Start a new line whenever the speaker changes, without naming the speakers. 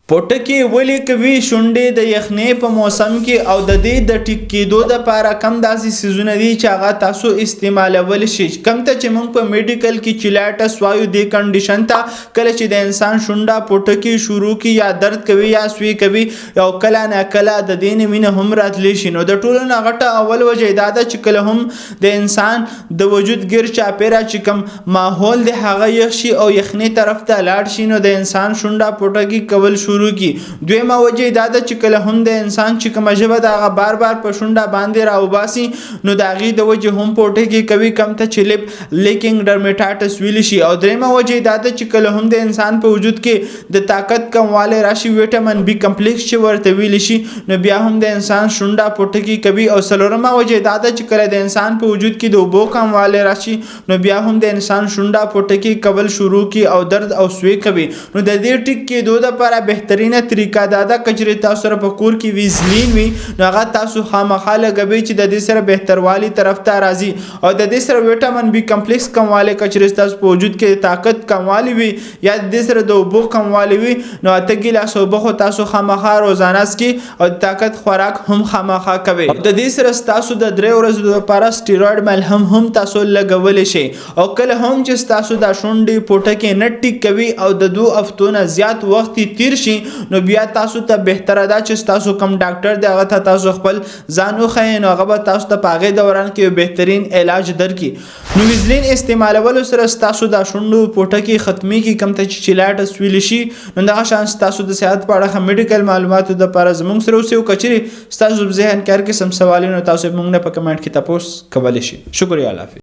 پوټکی ولې کوي شونډې د یخنۍ په موسم کې او د دې د ټیک کېدو دپاره کم داسې څیزونه دي چې هغه تاسو استعمالول شي، کم ته چې موږ په میډیکل کې چیلایټس وایو. دې کنډیشن ته کله چې د انسان شونډه پوټکی شروع کی، یا درد کوي یا سوی کوي او کله نه کله د دې نه وینه هم راتلی شي، نو د ټولو نه غټه اول وجه دا ده چې کله هم د انسان د وجود ګیر چاپیره چې کم ماحول دی هغه یخ شي او یخنۍ طرف ته لاړ شي، نو د انسان شونډه پوټکی کول شروع کی. دویمه وجه دا ده چې کله هم د انسان چې کومه ژبه ده هغه بار بار په شونډه باندې راوباسي، نو د هغې د وجې هم پوټکی کوي، کم ته چې لپ لیکینګ ډرمیټایټس ویل شي. او دریمه وجه دا ده چې کله هم د انسان په وجود کې د طاقت کموالی راشي، ویټامین بي کمپلیکس چې ورته ویل شي، نو بیا هم د انسان شونډه پوټکی کوي. او څلورمه وجه دا ده چې کله د انسان په وجود کې د اوبو کموالی راشي، نو بیا هم د انسان شونډه پوټکی کول شروع کی او درد او سوی کوي. نو د دې ټیک کېدو دپاره بهترینه طریقه دا ده، که چېرې تاسو سره په کور کې ویزلین وي نو هغه تاسو خامخا لګوئ چې د دې سره بهتروالی طرف ته راځي. او د دې سره ویټامین بي کمپلیکس کموالی، که چېرې ستاسو په وجود کې طاقت کموالی وي یا د دې سره د اوبو کموالی وي، نو 8 ګیلاس اوبه خو تاسو خامخا روزانه څکئ او د طاقت خوراک هم خامخا کوئ. او د دې سره ستاسو د 3 ورځو لپاره سټیرویډ ملهم هم تاسو لګولی شئ. او کله هم چې ستاسو دا شونډې پوټکی نه ټیک کوي او د 2 هفتو نه زیات وخت یې تیر شي، نو بیا تاسو ته بهتره ده چې ستاسو کوم ډاکټر دی هغه ته تاسو خپل ځان وښیئ، نو هغه به تاسو ته په هغې دوران کې یو بهترین علاج درکړي. نو ویزلین استعمالولو سره ستاسو دا شونډو پوټکی ختمیږي، کوم ته چې چیلایټس ویل شي. نو دغه شان ستاسو د صحت په اړه ښه میډیکل معلوماتو دپاره زموږ سره اوسئ، او که چېرې ستاسو په ذهن کې هر قسم سوالونه، تاسو موږ نه په کمنټ کې تپوس کولی شئ. شکریه، الله حافظ.